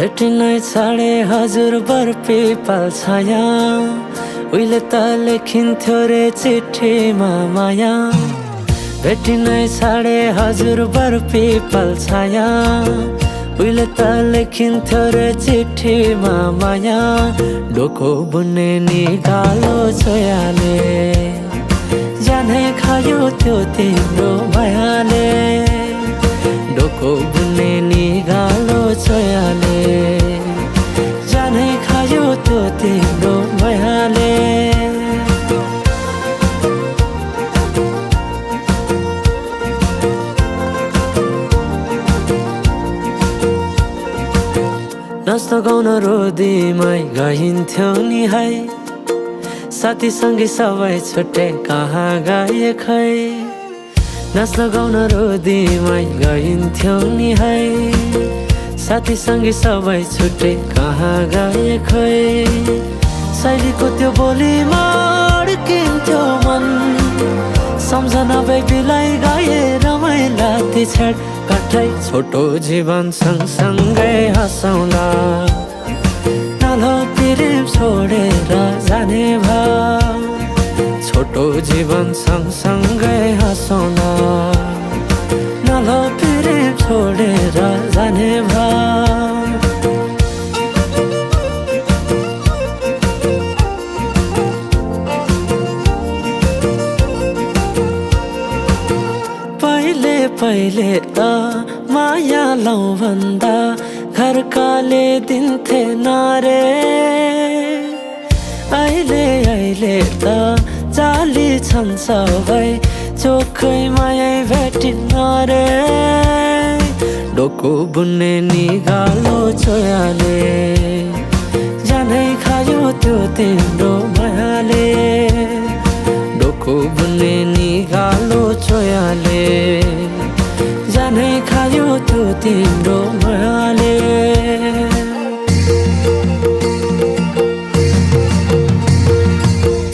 भेटिनै छाडे हजुर बरपिपल छाया उहिले त लेखिन्थ्यो रे चिठीमा माया भेटिनै छाडे हजुर बरपिपल छाया उहिले त लेखिन्थ्यो रे चिठीमा माया डोको बुन्ने निगालो छोयाले जानै खायो त्यो तिम्रो मायाले डोको बुन्ने निगालो छोयाले जानै खायो त्यो तिम्रो मायाले नाच्न गाउन रोदीमै गइन्थ्यो नि है साथीसँगै सबै छुट्टे कहाँ गए खै नाच्न गाउन रोदीमै गइन्थ्यो नि है साथीसँगै सबै छुट्टे कहाँ गए खै शैलीको त्यो बोलीमा अड्किन्थ्यो मन सम्झना बेबीलाई गाए रमाइला ती छेड काठै छोटो जीवन सँगसँगै हँसौँला नलो प्रेम छोडेर जाने भाव छोटो जीवन सँगसँगै हँसौँला नलो प्रेम छोडेर जाने भाव पहिले त माया लौ भन्दा घरकाले दिन्थे नारे अहिले त जाली छन् सबै चोखै माया भेटिन्न रे डोको बुन्ने निगालो छोयाले जानै खायो त्यो तिम्रो मायाले डोको बुन्ने निगालो छोयाले जानै खायो त्यो तिम्रो मायाले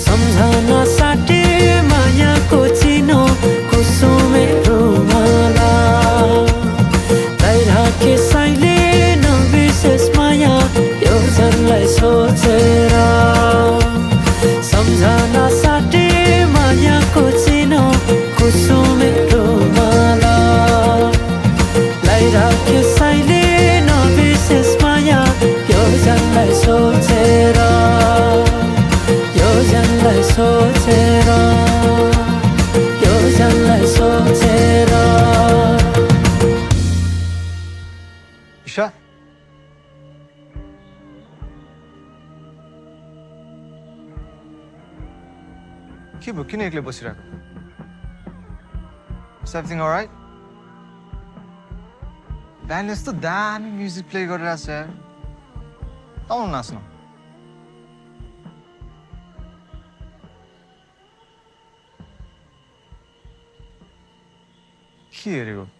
सम्झना साटे मायाको चिनो कुसुमे रुमाला राखे साइले नबिर्सेस माया यो जनलाई सोचेर सम्झना साटे मायाको चिनो कुसुमे रुमाला राखे साइले नबिर्सेस माया यो जनलाई सोचेर यो जनलाई सोचेर यो जनलाई सोचेर ईशा के भयो किन एक्लै बसिरहेको Is everything all right? ब्यान्डले यस्तो दामी म्युजिक प्ले गरिरहेको छ यार आउनु नाच्नु के हेरेको